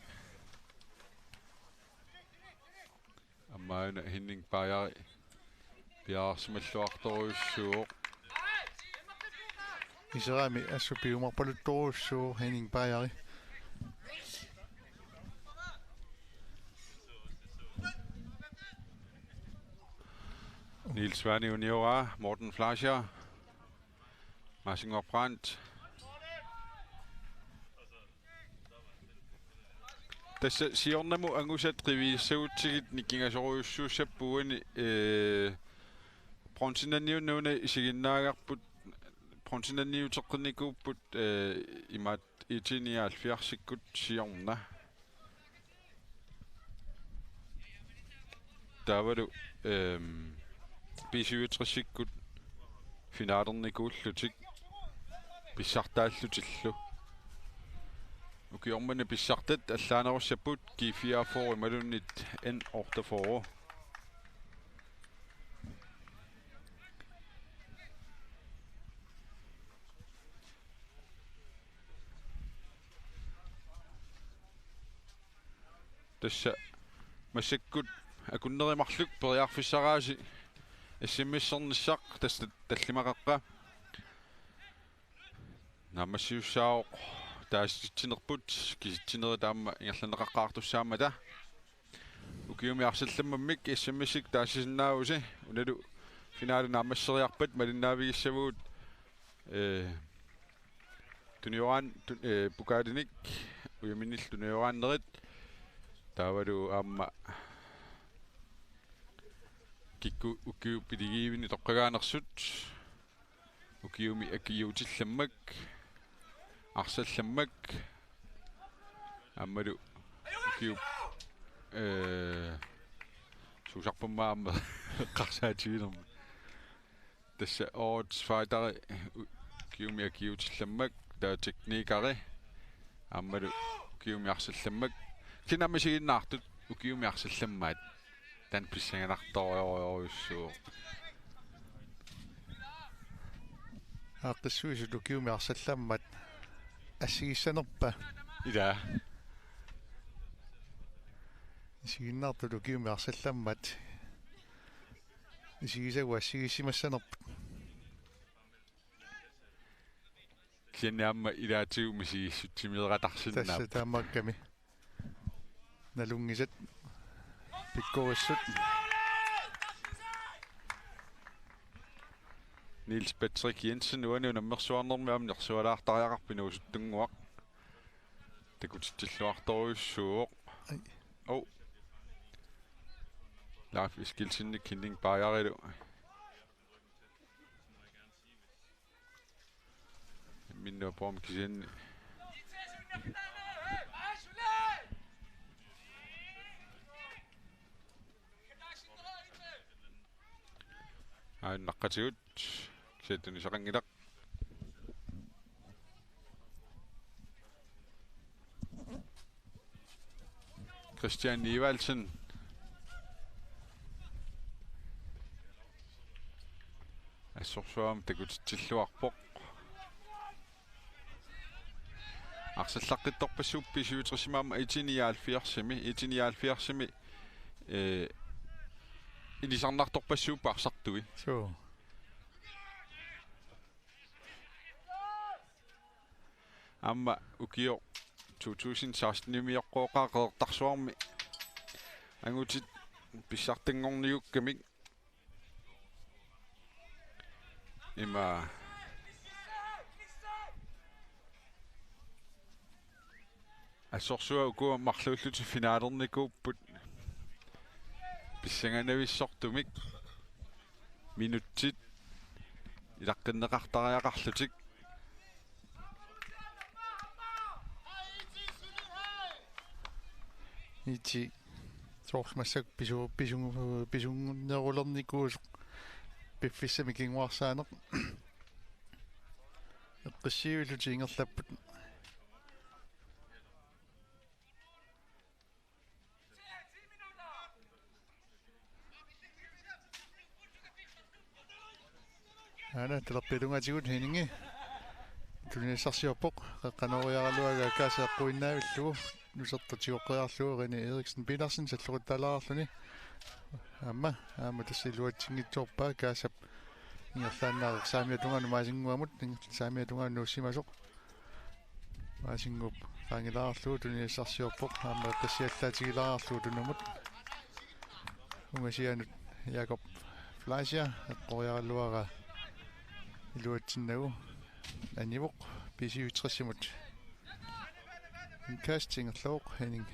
Aamma una Henning Bajari piareersimalluartorujussuuvoq. Iserami assut piumarpaluttorujussuuvoq Henning Bajari. Niels Svane unioraa, Morten Fleischer, Marcin Brandt. Tassa siornamut angusat qiviassagutsigit nikingasorujussuussappat uani, ee, bronzenaniunneq una isiginnaagarput, bronzenaniuteqqinnikuupput, ee, imaat I T nioghalvfjerdsikkut siorna. Taavalu, ehm, B syvogtresikkut finalernikuullutik pissartaallutillu. Ukioq manna pissartat allaanerussapput G fireogfyrre imaluunniit N otteogfyrre. Tassa massakkut akunneri marluk periarfissaraasi S M S-ernissaq, tassa tallimaqaqqa. Naammassisussaavoq taasitsinerput, kisitsinerit aamma ingerlanneqaqqaartussaammata. Ukiumi arsallammammik S M S-ikkut taasisinnaavusi, unalu finaali naammasseriarpat malinnaavigissavugut, ee, tunioraan-, tu-, ee, pokaalinik ujaminnillu tunioraannerit. Taavalu aamma kikkut ukiut piligiivini toqqagaanersut. Ukiumi akiuutillammak, arsallammak, aammalu ukiup, ee, suusarpummi aamma eqqarsaatigilermat. Tassa årets fighteri u-, ukiumi akiuutillammak, taava teknikeri, aammalu ukiumi arsallammak. Kisianni aamma isiginnaartut ukiumi arsallammaat. Taanna pissanganartorujussuuvoq. Aaqqissuisut ukiumi arsallammat assigissanerpa? Ilaa. Isiginnaartut ukiumi arsallammat isigisagut assigiissimassanerput. Kisianni aamma ilaatigut misigissutsimeeratarsinnaapput. Tassa taamaakkami. Nalunngisat pikkorissut. Niels Patrick Jensen uani unammersuarnermi aamma nersualaartariaqarpoq inuusuttunnguaq. Takutitsilluartorujussuuvoq. Ai. Oh. Leif Eskildsenik Henning Bajarilu. Minnuaporum kisianni. Aajuna naqqatigut. Kisianni tunisaqanngilaq. Christian Evaldsen. Assorsuaq aamma takutitsilluarpoq. Arsallaqqittorpassuupput B syvogtresimi aamma I T nioghalvfjerdsimi, I T nioghalvfjerdsimi, ee, ilisarnartorpassuupput arsartui. Suu. Aamma ukioq to tusind sekstenimioqqooqaaq Qeqertarsuarmi angutit pissartanngorniukkamik. Ima assorsuaq ukua marluullutik finalernikuupput pissanganavissortumik minutsit ilaqqinneqartariaqarlutik. I T soorlu massakkut pisu-, pisu-, pisunnerulernikuusoq piffissami kinguarsaaneq. Eqqissivillutik ingerlapput. Aana talerpiatungaatigut Henningi. Tunisassarsiorpoq, qeqqanooriaraluaraa Kaasap eqquinnaavillugu, nusertut tigoqqeriarlugu René Eriksen Petersen salloqittaalaarluni. Aamma, aamma tassa iluatsinngitsoorpaa Kaasap ingerlaannaq saamiata tungaanut Maasinnguamut, ing-, saamiata tungaanut nuussimasoq. Maasinnguup qaangilaarlugu tunisassarsiorpoq, aamma eqqissiallaatigilaarlugu tunumut. Ungasianut Jakob Fleischer, eqqoriaraluaraa iluatsinnagu, anivoq B C U tres-imut. Indkast ingerlavoq Henning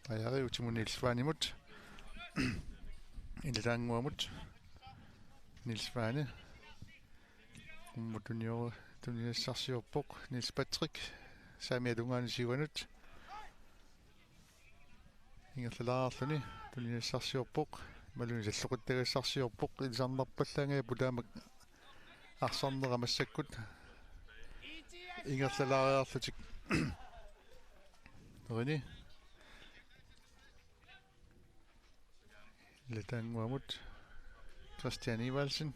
Bajari utimut Niels Svanemut. Ilataannguamut. Niels Svane. Qummut tunio-, tunisassarsiorpoq. Niels Patrick. Saamiata tungaanut siuanut. Ingerlalaarluni tunisassarsiorpoq. Imaluunniit salloqittagassarsiorpoq. Ilisarnarpallaanngilaq taama arsarnera massakkut. Ingerlalaariarlutik. René. Ilataannguamut Christian Evaldsen.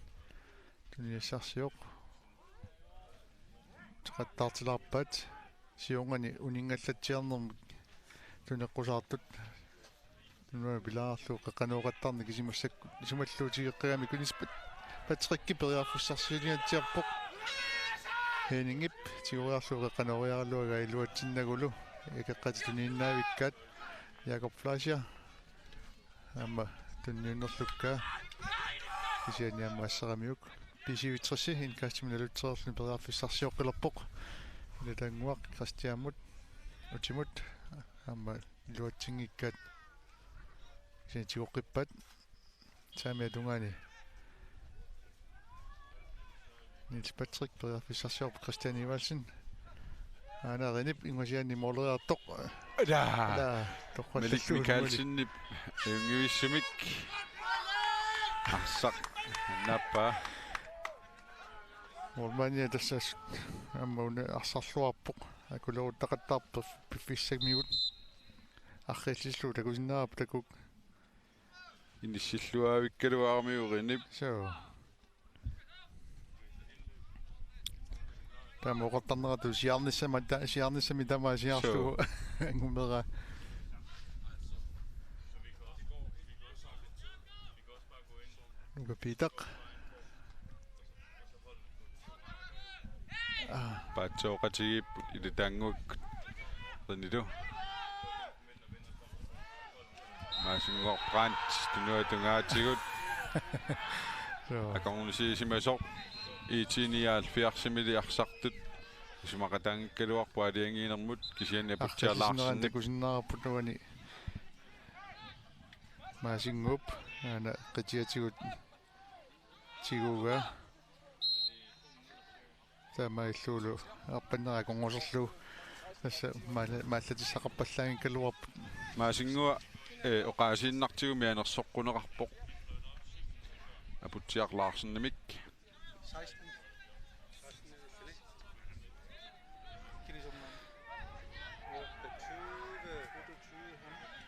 Tunisassarsioq. Teqattaartilaarpaat. Siornani uninngallatsiarnermik tuneqqusaartut. Tunua pilaarlugu qeqqanooqattaarneq kisimassaq isumalluutigeqqigami Kunis Pat-, Patrick periarfissarsiorniatsiarpoq. Henningip tigoriarlugu qeqqanooriaraluaraa iluatsinnagulu. Akeqqatit tuniinnaavikkaat Jakob Fleischer. Aamma tunniunnerlukkaa. Kisianni aamma assaramiuk. B C U tres-i indkastimik nalutsereerluni periarfissarsioqqilerpoq. Ilataannguaq Christianimut. Utimut. Aamma iluatsinngikkaat. Kisianni tigoqqippaat. Saamiata tungaani Niels Patrick periarfissarsiorpoq Christian Evaldsen. Aana Renip ungasianni mooleriartoq. Ila. Ila, torrallallugu Malik Mikaelsenip ajunngivissumik. Arsaq annaappaa. Moolmania tassa aamma una arsarluarpoq. Akuleruttaqattaarpoq piffissamigut. Arriillisullugu takusinnaavarput takuuk. Inissilluaavikkaluaramiuk Renip. Suu. Taama oqartarneratut siaarnissama ta-, siaarnissami tamaat siaarlugu. Suu. Angumera. Nuka Piitaq. Aa. Paatsooqatigiipput Ilataannguakkut. Renilu. Maasinnguaq Brandt tunuata tungaatigut. Joo. Akornusiisimasoq I T nioghalvfjerdsimili arsartut. Isumaqataanngikkaluarpoq aalajangiinermut kisianni Aputsiaq Larsenip. Takusinnaavarput uani. Maasinnguup aana qitiatigut tigugaa. Taamaalillunilu arpannera akornuserlugu. Tassa maalla-, maallatissaqarpallaanngikkaluarput. Maasinnguaq, eh, oqaasiinnartigummi anersoqquneqarpoq. Aputsiaq Larsenimik.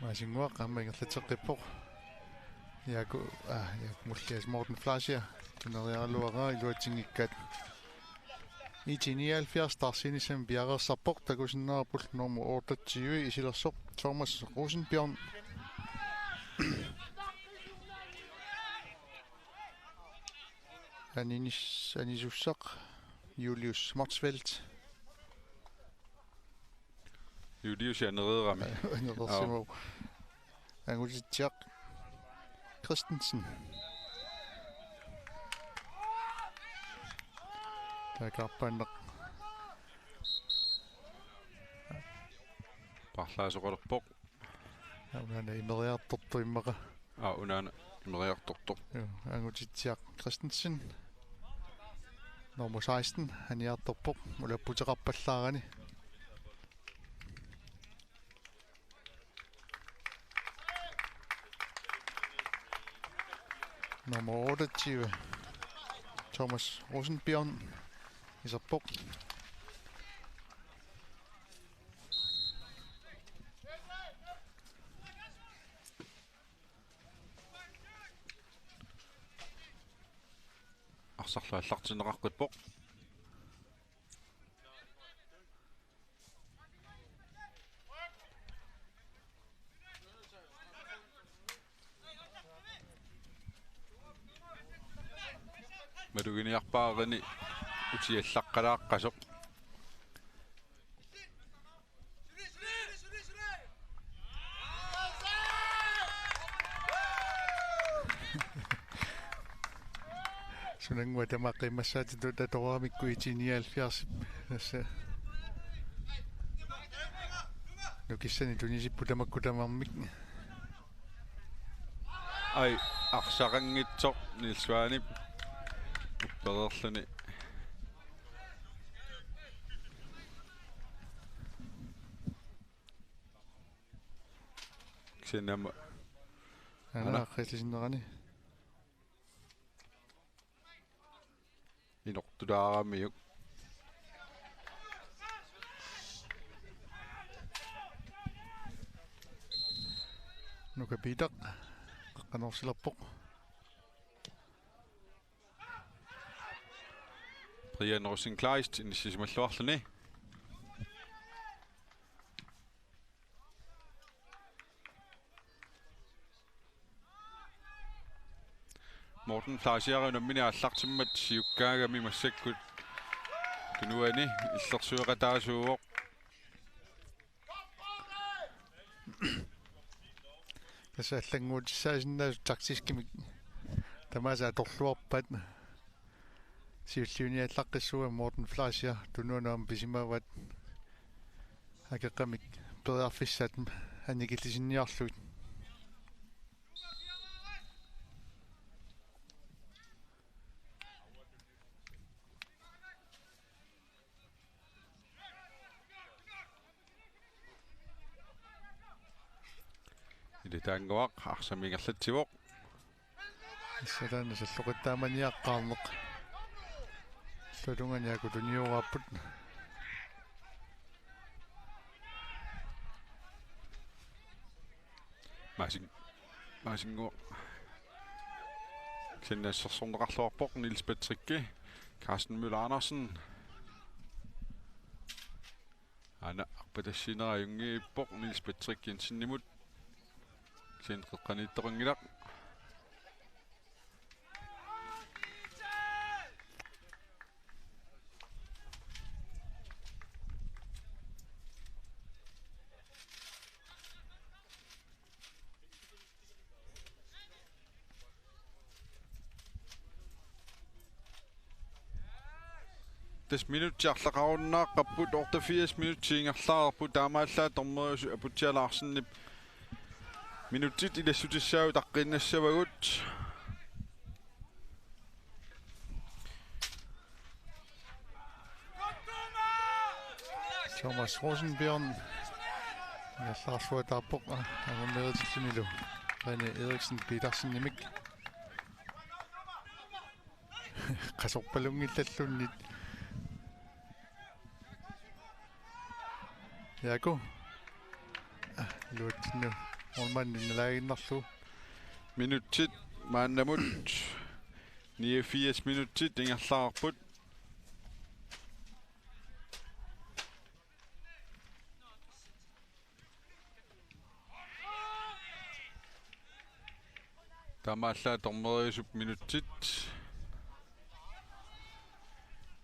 Maasinnguaq aamma ingerlateqqippoq. Jaaku, aa, Jaaku Mullias Morten Fleischer. Tuneriaraluaraa iluatsinngikkaat. I T nioghalvfjerds taarsiinissami piareersarpoq takusinnaavarput nummer otteogtyve isilersoq Thomas Rosenbjørn. Aninis-, anisussaq Julius Motzfeldt. Julius anereerami. Anereersimavoq. Joo. Angutitsiaq Christensen. Taakku arpaannaq. Paarlaasoqalerpoq. Unaana imeriartortoq immaqa. Aa, unaana imeriartortoq. Joo, Angutitsiaq Christensen. Nummer seksten, aniartorpoq, ulapputeqarpallaarani. Nummer otteogtyve, Thomas Rosenbjørn, iserpoq. Arsarlu aallartinneqaqqippoq. Maluginiarpaarini utiallaqqalaaqqasoq. Sunannguaq tamaat qiimmassaatitut atoramikku I T nioghalvfjerds. Tassa nukissanik tunisipput tamakku tamarmik. Ai, arsaqanngitsoq Niels Svanip uppereerluni. Kisianni aamma. Aana. Aana aqqissisinnerani. Inortulaaramiuk. Nuka Piitaq qaqqanersilerpoq. Brian Rosenkleist inissisimalluarluni. Morten Fleischer unammineq aallartimmat siukkaagami massakkut tunuani illersueqataasuuvoq. Tassa allannguutissaasinnaasut taktiskimik tamaasa atorluarpaat. Siulliuniallaqqissuuvoq Morten Fleischer tunuanut aamma pisimavaat akeqqamik periarfissaat annikillisinniarlugit. Ilitaannguaq arsamik ingerlatsivoq. Tassa taanna salloqittaamaniaqqaarneq. Illuatungaani akutunioraapput. Maasing-, Maasinnguaq. Kisianni assersorneqarluarpoq Niels Patricki. Carsten Møller Andersen. Aana arpatassiinera ajunngippoq Niels Patrick Jensenimut. Kisianni qeqqaniittoqanngilaq. Tassa minutsit arlaqarunnaaqqapput, otteogfirs minutsit ingerlareerput, taamaallaat dommeriusup Aputsiaq Larsenip minutsit ilassutissaagut aaqqiinnassavagut. Thomas Rosenbjørn ingerlaarluataarpoq, a-, angummeritillunilu René Eriksen Petersenimik. Qasorpalunngillalluunniit. Jaaku. Iluatsinnut målmandip nalaaginnarlugu. Minutsit maannamut niogfirs minutsit ingerlareerput. Taamaallaat dommeriusup minutsit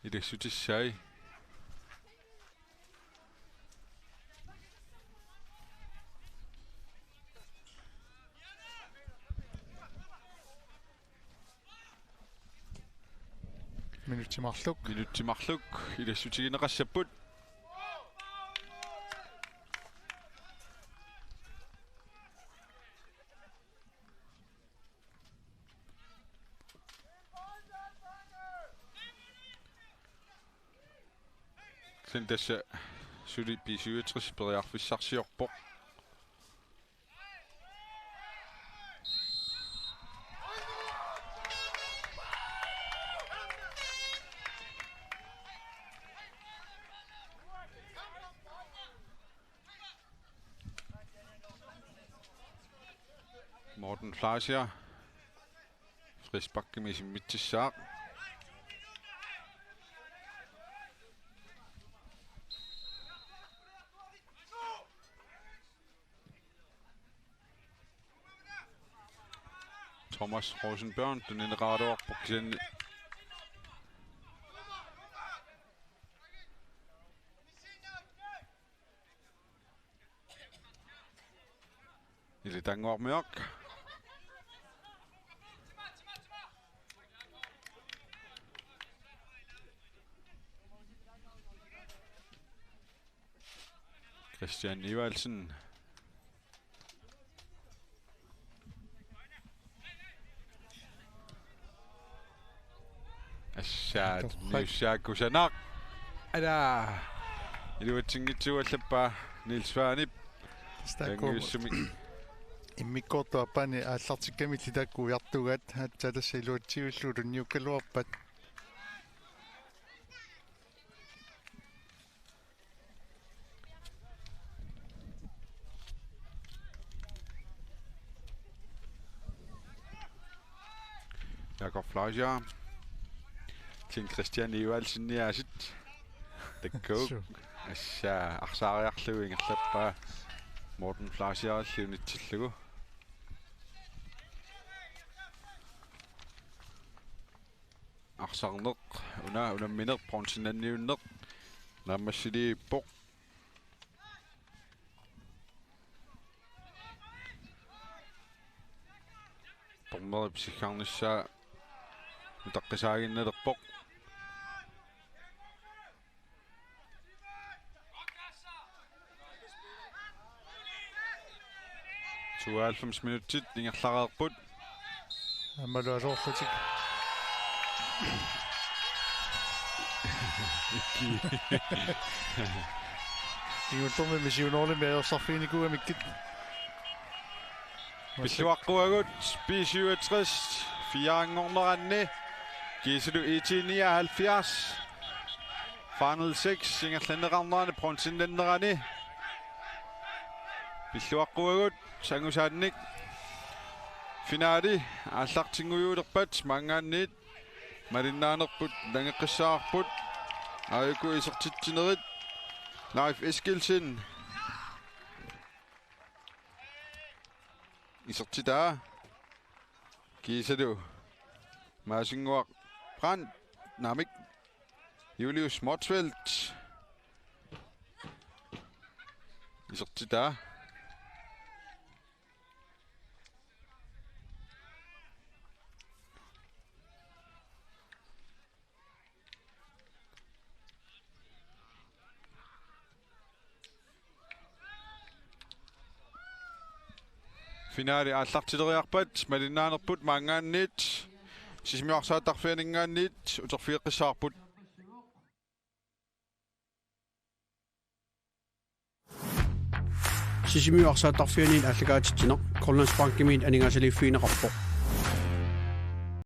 ilassutissai. Minutsit marluk. Minutsit marluk ilassutigineqassapput. Kisianni tassa suli B syvogtres periarfissarsiorpoq. Morten Fleischer. Frisparkimik isimmitsissaaq. Thomas Rosenbjørn, tunineqaraluarpoq kisianni. Tannguarmiorq. Christian Ivalsen. Assaat, torrak. Niussaakkusanaq. Ala. Iluatsinngitsuugallappaa Niels Svanip. Tassa taakku. Tanngujussumik. Immikkoortup aappaani aallartikkamilli taakku ujartugaat. Aatsaat tassa iluatsivillugu tunniukkaluarpat. Jakob Fleischer. Til Christian Ivalsen niasit. Takkuk. Su. Assa, arsaariarlugu ingerlappaa. Morten Fleischer alliunitsillugu. Arsarneq, una, unammineq, bronzenniunneq. Naammassiliippoq. Dommerip siggarnissaa utaqqisaaginnalerpoq. Tooghalvfems minutsit ingerlareerput. Aammalu asoorlutik. Kingullermik siunoorlimi ajorsarfiginikuugamikkit. Pilluaqquagut B syvogtres fireanngorneranni. Kiisalu IT nioghalvfjerds. Final seks ingerlanneqarnerani bronzenniunnerani. Pilluaqquagut angusaannik. Finale aallartinngujuulerpat maanngaanniit malinnaanerput nangeqqissaarput. Aajuku isertitsinerit. Leif Eskildsen. Isertitaa. Kiisalu Maasinnguaq Brandt. Naamik. Julius Motzfeldt. Isertitaa. Finale aallartileriarpat malinnaanerput maanngaanniit Sisimiorsaattarfianinngaanniit uterfigeqqissaarput. Sisimiut arsaattarfianiit aallakaatitsineq Grønlandsbankimiit aningaasaliiffigineqarpoq.